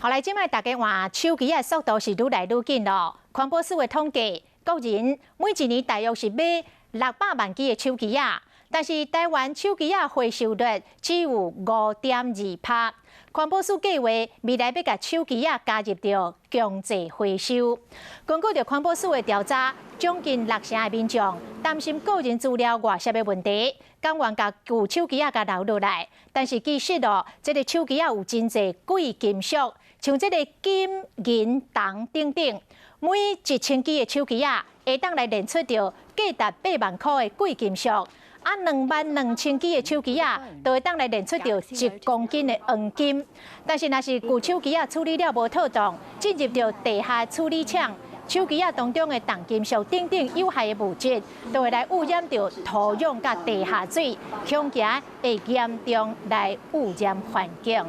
好來，這擺大家換手機的速度是愈來愈緊囉。環保署的統計，國人每一年大約是買600萬支的手機仔，但是台灣手機仔回收率只有5.2趴。環保署計劃未來欲共手機仔加入著強制回收。根據著環保署的調查，將近六成的民眾擔心個人資料外洩的問題，甘願共舊手機仔共留落來。但是其實哦，這个手機仔有真濟貴金屬，像這个金、銀、銅等等，每1000支的手機仔會當來煉出著價值8萬箍的貴金屬。啊，22,000支的手機仔，就會當來煉出著1公斤的黃金。但是，若是舊手機仔處理了無妥當，進入著地下處理廠，手機仔當中的重金屬等等有害的物質，就會來污染著土壤佮地下水，恐驚會嚴重來污染環境。